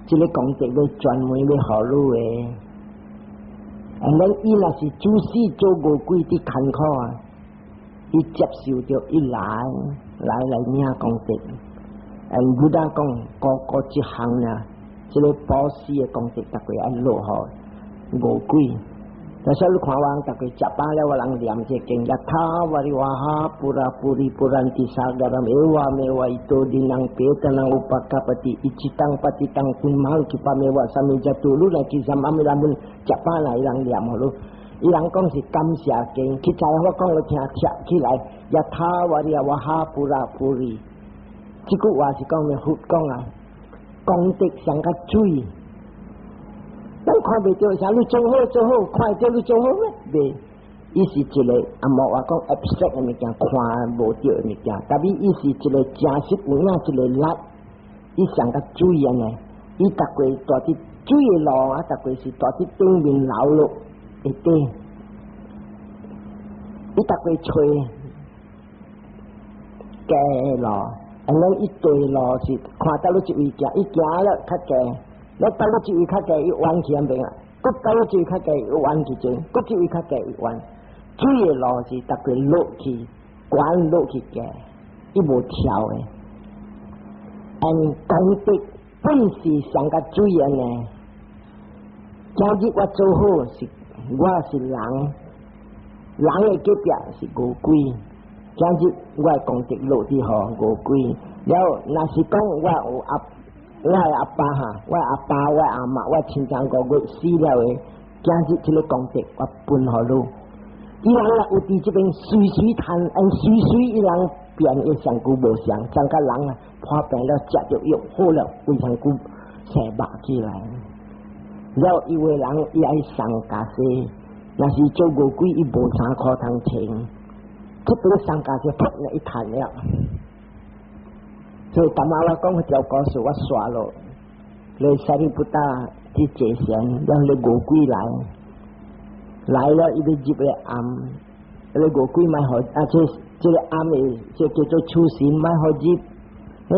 這个功德欲專門欲予你的。啊，咱伊若是主死做餓鬼佇艱苦啊，伊接受著伊來來來領功德。嗯，Buddha 講個個一項啊，這个布施的功德，逐個愛落予餓鬼。但是你看我逐個食飽了，我人念這經，ยะถาวาริวะหาปูราปูริปูรันติสากะรังเอวะเมวะอิโตทินนังเปตานังอุปะกัปปะติอิจฉิตังปัตถิตังตุมหัง ขิปปะเมวะ สะมิชฌะตุลุ來其實阿彌拉門食飽來伊人念予你，伊人講是感謝經，其實我講予聽聽起來，ยะถาวาริวะหาปูราปูริ，這句話是講咩？佛講啊，功德上較水。咱看袂著啥，你做好做好，看會著你做好咩？袂，伊是一个啊，無話講 abstract 的物件，看無著的物件，但是伊是一个真實有影一个力，伊上較水按呢，伊逐過蹛佇水的路啊，逐過是蹛佇頂面流落下底，伊逐過揣低路，按呢伊對路是看到你一位行，伊行了較低。你倒落一位較低，伊彎去按邊啊？閣倒落一位較低，伊彎去前；閣一位較低，伊彎。水的路是逐個落去，懸落去低，伊無跳的。按功德本是上較水按呢。今日我做好是，我是人，人的隔壁是餓鬼。今日我的功德落佇予餓鬼，了若是講我有阿。我的阿爸哈，我阿爸，我阿嬤，我親像五月死了的，今日這个功德我分予你。伊人若有佇這邊隨隨趁，按隨隨伊人變會上久無相，像個人啊破病了，食著藥好了，非常久生肉起來。了有的人伊愛送袈裟，若是做餓鬼，伊無衫褲通穿，這邊送袈裟，噗一彈了。所以，淡仔我講彼條故事，我煞落，你 Sariputta 佇坐禪，讓你餓鬼來，來了伊欲入個庵，那個餓鬼莫予，啊，這這个庵的，這叫做廚神莫予入，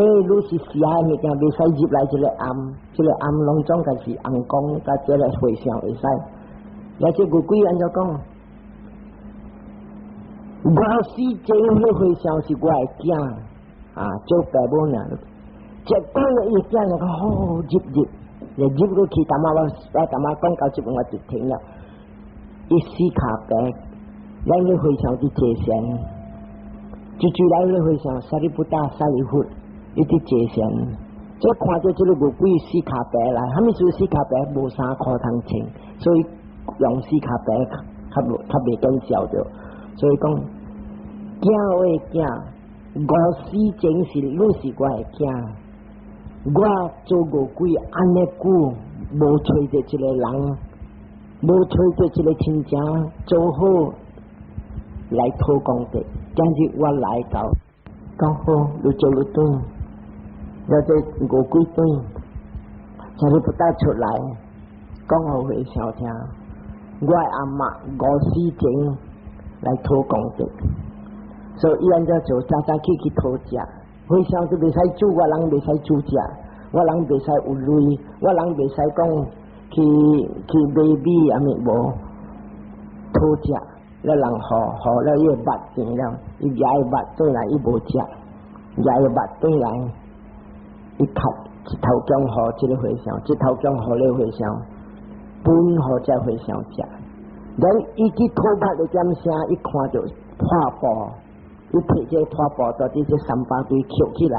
欸，你是邪的物件，袂使入來這個庵，這个庵攏總該是尪公，佮這个和尚會使。來這餓鬼按怎講？我死前彼和尚是我的囝。啊，做爸母呢，這講了伊囝就講好入入，入入過去，淡仔我我淡仔講到這邊我就停了。伊死跤病，咱去和尚佇坐禪，就就來去和尚 Sariputta 舍利弗，伊佇坐禪，這看著這个餓鬼死跤病來，啥物事死跤病無衫褲通穿，所以用死跤病較無較袂見笑著，所以講囝的囝。我死前是你是我的囝，我做餓鬼按呢久無揣著一个人，無揣著一个親情做好來討功德，今日我來到，講好，愈做愈轉。了這餓鬼轉，舍利弗出來，講予和尚聽。我阿嬤餓死前來討功德，所以伊按怎做？早早起去討食，和尚就袂使煮，我人袂使煮食，我人袂使有鐳，我人袂使講去買米啥物無討食，了人予予了伊的肉甜了，伊蜈的肉轉來伊無食，蜈的肉轉來，伊較一頭姜予這个和尚，一頭姜予咧和尚，分予這和尚食。咱伊去討肉的點聲，伊看著破布，伊提這個破布到佇這三百堆抾起來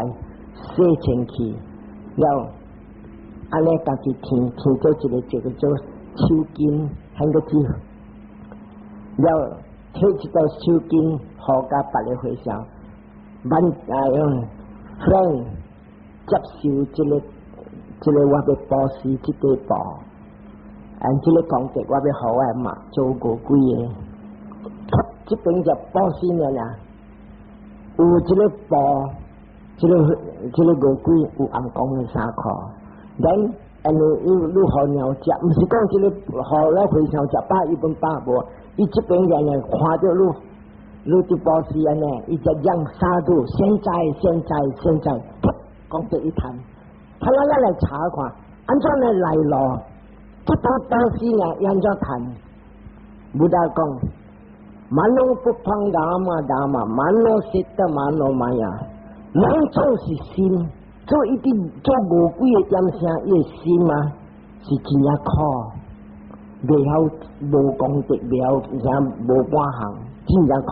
洗清氣，了按呢家己添添做一個這個做手巾，還個字，了提一道手巾，予共別个和尚，萬哎喲，friend 接受這個我欲布施這塊布。按這個功德，我欲予我阿嬤做餓鬼的。這邊就布施了啦，有這個布，這個餓鬼有尪公的衫褲。咱因為伊你予貓食，毋是講這個予了和尚食飽，伊本飽無。伊這邊人人看著你，你佇布施按呢，伊就讓 sadhu，現在現在現在，功德伊趁，他咱來查看，按怎來來路？這當布施呢，按怎趁？Buddha 講，mano pubbangama dhamma，mano citta manomaya，攏總是心，做一啲做餓鬼的點聲，伊的心啊是真正苦，袂曉無功德，袂曉啥無半項，真正苦。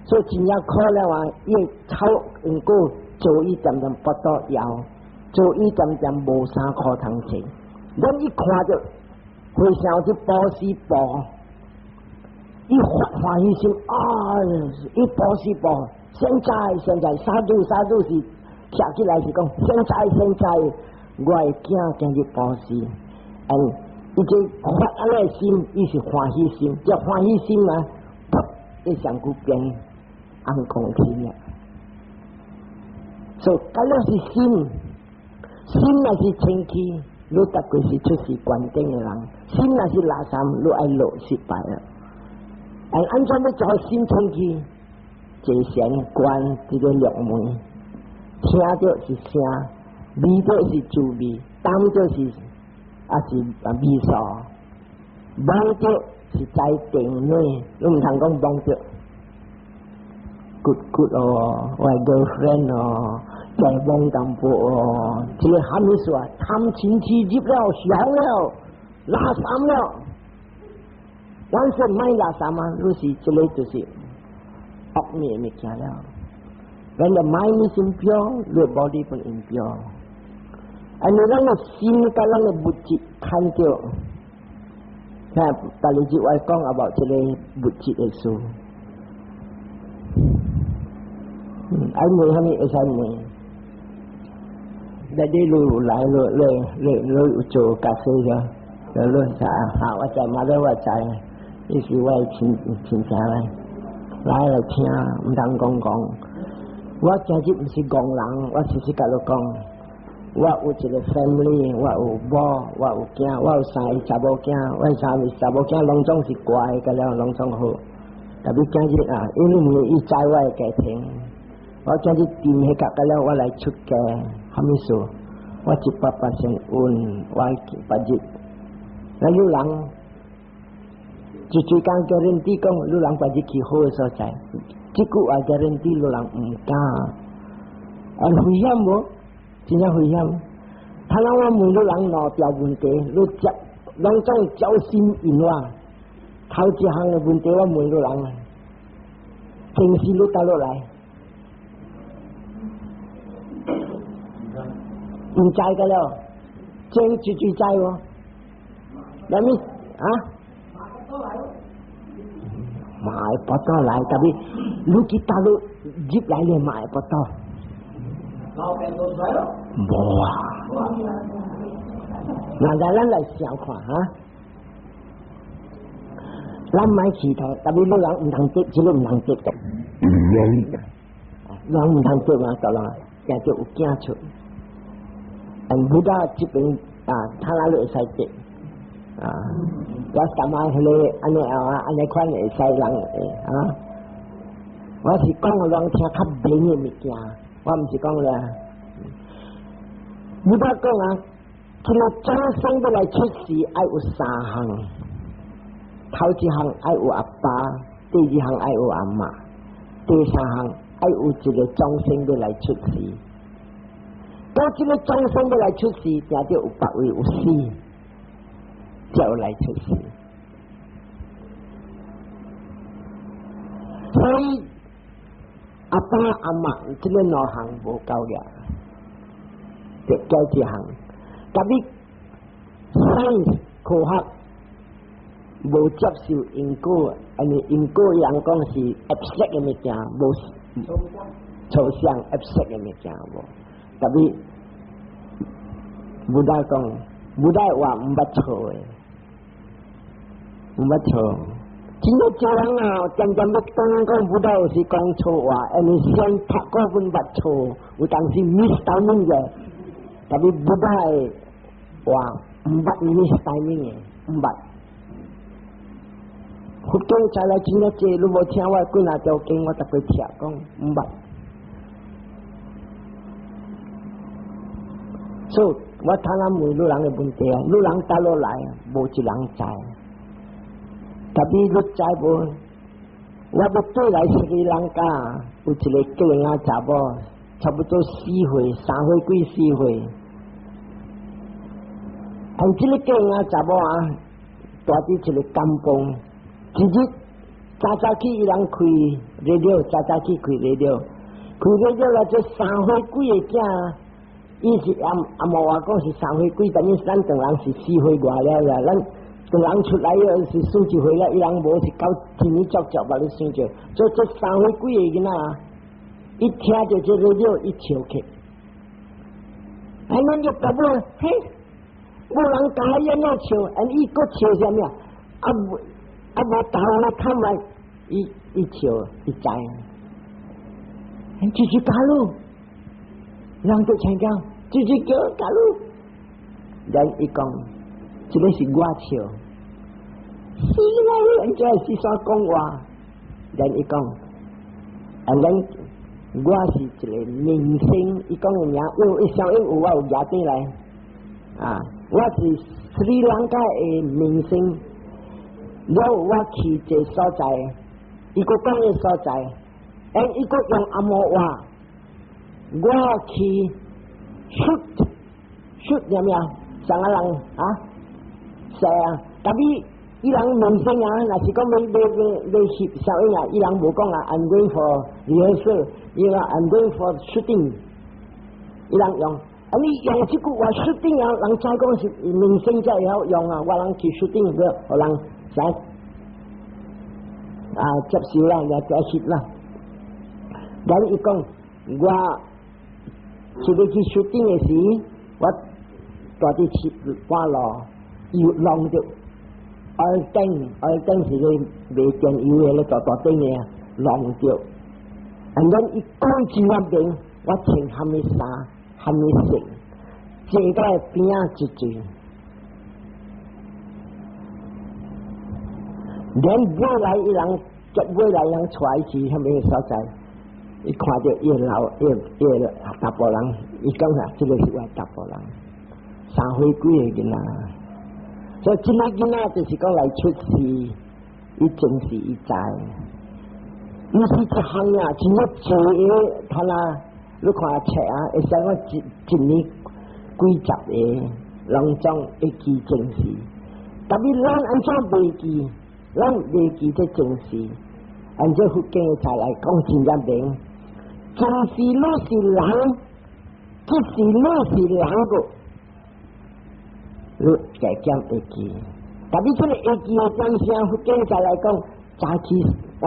所以真正苦了啊，伊的草毋過做伊漸漸腹肚枵，做伊漸漸無衫褲通穿。咱一看著和尚去布施布，伊發歡喜心啊！伊布施布，現在現在 sadhu sadhu 是徛起來是講，現在現在我的囝今日布施，嗯，伊這發按呢心，伊是歡喜心，這歡喜心啊，伊上久變尪公去了。所以，敢若是心，心若是清氣，你逐個是出世觀頂的人；心若是垃圾，你愛落失敗了。哎，按怎欲做心清氣？坐禪觀這個六門，聽著是聲，味著是滋味，聞著是啊是啊味素，摸著是在定內，你毋通講摸著骨骨哦，我 girlfriend 哦，再摸淡薄哦，這個啥物事啊？貪嗔痴入了，想了，垃圾了，咱說莫垃圾啊，你是這個就是惡業物件了。When the mind is impure, the body 本 impure。啊，你咱个心佮咱个物質看著，看第二節我講 about 這個物質的事。愛問啥物會使問？那你你有來，你有做家事咗？你知啊？我知，馬上我知，伊是我的親戚來，來聽，毋通講講。我今日毋是戇人，我實實共你講，我有一個 family，我有某，我有囝，我有三個查某囝，我三個查某囝攏總是乖個了，攏總好。特別今日啊，因為伊知我的家庭，我今日掂彼個了，我來出家，啥物事？我100%穩，我別日。那有人就最講 guarantee 講，有人別日去好的所在，這句話 guarantee 有人毋敢。啊，危險無？真正危險。他讓我問你人兩條問題，你接攏總交心應我。頭一項的問題我問你人啊，平時你倒落來？毋知個了，真絕對知無？啥物啊？嘛會腹肚來，特別你去大陸入來咧，嘛會腹肚。老病都出來咯。無啊。那咱來想看哈，咱莫祈禱，特別你人毋通得，這個毋通得的。人毋通得嘛，得啦，驚著有驚出。And Buddha 這邊啊，他那裡會使得啊，我感覺彼個按呢啊，按呢款會使人啊。我是講予人聽較明的物件，我毋是講咧。Buddha 講啊，這個眾生欲來出世，愛有三項。頭一項愛有阿爸，第二項愛有阿媽，第三項愛有一個眾生欲來出世。當這個眾生欲來出世，定著有別位有死，才有來出世。所以阿爸阿媽這個兩項無夠了，就加一項。特別 science 科學無接受因果，因為因果人講是 abstract 的物件，無抽象 abstract 的物件無。特別 Buddha 講，Buddha 話毋捌錯的，毋捌錯。真濟人啊，漸漸欲講講 Buddha 有時講錯話，因為先讀過本捌錯，有當時 miss timing 嘅。特別 Buddha 的話毋捌 miss timing 的，毋捌。佛經再來真濟，你無聽我幾若條經，我逐擺聽講毋捌。所以我頭先問汝人的問題啊，汝人佗落來，無一人知。特別你知無？我欲轉來斯里蘭卡，有一個吉仔查某，差不多四歲，三歲幾四歲。啊，這個吉仔查某啊，住佇一個 kampung，一日早早起伊人開 radio，早早起開 radio，開 radio 來這三歲幾的囝。伊是阿阿毛話講是三歲幾，但是咱唐人是四歲外了啦。咱唐人出來是算一歲了，伊人無是到天年足足把你算著。所以這三歲幾的囡仔，一聽著這個了，伊笑起。哎，咱就覺得嘿，無人教伊按怎笑，啊伊閣笑啥物啊？啊無啊無頭來看來，伊伊笑伊知。就是假如，人就請講。就是叫假如，人伊講，這個是我笑，死啦！人家是煞講話，人伊講，啊，咱我是一個明星，伊講的名，因為相應有我有舉轉來，啊，我是斯里蘭卡的明星，了我去一個所在，伊閣講的所在，欸，伊閣用紅毛話，我去。shoot shoot 有沒有？上個人啊，是啊，特別伊人明星啊，若是講欲欲欲欲翕攝影啊，伊人無講啊，I'm going for rehearsal，伊話 I'm going for shooting，伊人用，啊你用這句話 shooting 啊，人知講是明星才會曉用啊，我人去 shooting 個，予人使啊接受啦，也接翕啦。然伊講我。一個去 shooting 的時，我住佇七半路，又弄著 oil tank，oil tank 是個賣電油的，咧大大頂的，弄著。啊，咱伊講真明，我穿啥物衫，啥物色，坐在邊仔一陣，連尾來伊人，結尾來人帶去啥物所在？伊看著伊老伊伊查埔人，伊講啥？這個是我查埔人，三歲幾的囡仔。所以這個囡仔就是講來出世，伊前世伊知，毋是一項啊，真正濟個，他啦，你看冊啊，會使講一一年幾十個，攏總會記前世。特別咱按怎袂記？咱袂記這前世，按這佛經的冊來講真正明。前世你是人，這世你是人個，你加減會記。特別這個會記的點聲，佛經冊來講，早起啊，